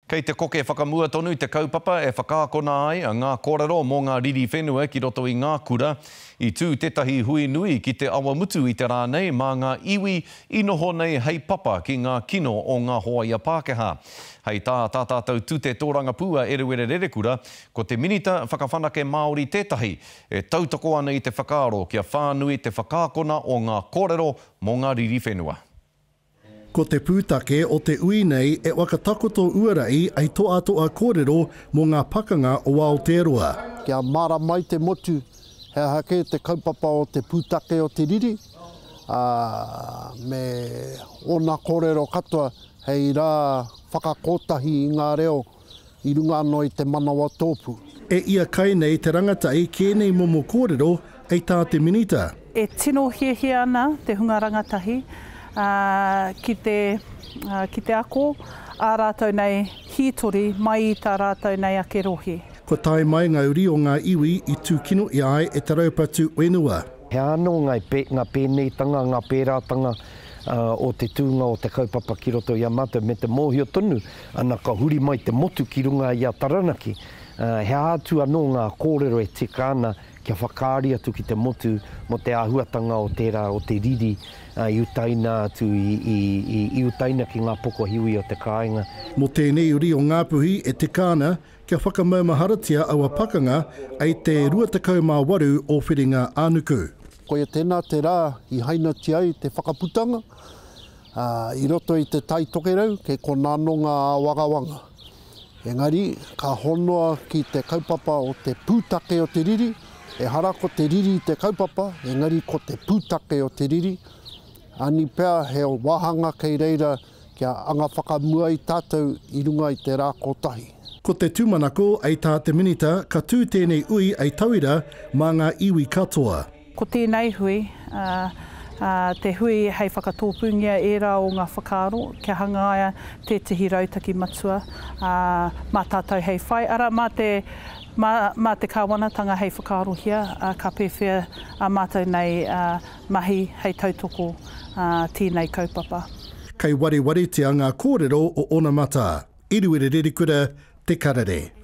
Kei te koke whakamua tonu te kaupapa e whakaakona ai ngā kōrero mō ngā riri whenua ki roto i ngā kura. I tū tētahi hui nui ki Te Awamutu i te rā nei mā ngā iwi i noho nei hei papa ki ngā kino o ngā hoaia Pākehā. Hei tā tā tātou tute tōrangapū a Eruere Rerekura, ko te Minita Whakawhanake Māori tētahi e tautoko ana i te whakaaro kia whānui te whakaakona o ngā kōrero mō ngā riri whenua. Ko te pūtake o te ui nei e whakatakoto uara'i ai toatoa kōrero mō ngā pakanga o Aotearoa. Kia mārama ai te motu he aha kē te kaupapa o te pūtake o te riri, ā, me ōna kōrero katoa hei rā whakakōtahi i ngā reo i runga anō i te manawa tōpū. E ia kai nei te rangatahi ki ēnei momo kōrero hei tā te Minita. E tino hiahia ana te hunga rangatahi ki te ki te ako ā rātou nei hītori mai i tā rātou nei ake rohe. Kua tae mai ngā uri o ngā iwi i tūkino ia ai e te raupatu whenua. He anō ngā pēneitanga, ngā pērātanga o te tūnga o te kaupapa ki roto i a mātou, me te mōhio tonu, ana ka huri mai te motu ki runga i a Taranaki, he aha atu anō ngā kōrero e tika ana kia whakaari atu ki te motu mō te āhuatanga o tērā o te riri i utaina atu, i utaina ki ngā pokohiwi o te kāinga. Mō tēnei uri o Ngāpuhi e tika ana kia whakamaumaharatia aua pakanga ei te 28 o Whiringa-ā-nuku. Koia tēnā te rā i hainatia ai te whakaputanga, ā, i roto i Te Tai Tokerau, kei konā anō ngā āwangawanga. Engari, ka honoa ki te kaupapa o te pūtake o te riri, ehara ko te riri te kaupapa, engari ko te pūtake o te riri, ani pea he wāhanga kei reira Kia anga whakamua i tātou i runga i te rā kotahi. Ko te tūmanako, ei tā te Minita, ka tū tēnei ui ei tauira mā ngā iwi katoa. Ko tēnei hui, te hui hei whakatōpūngia ērā o ngā whakaaro kia hangaia tētehi rautaki matua mā tātou hei whai, arā, mā te, mā te kāwanatanga hei whakaarohia ka pēwhea ā mātou nei mahi hei tautoko tēnei kaupapa. Kei warewaretia ngā kōrero o onamata. Eruere Rerekura, Te Karere.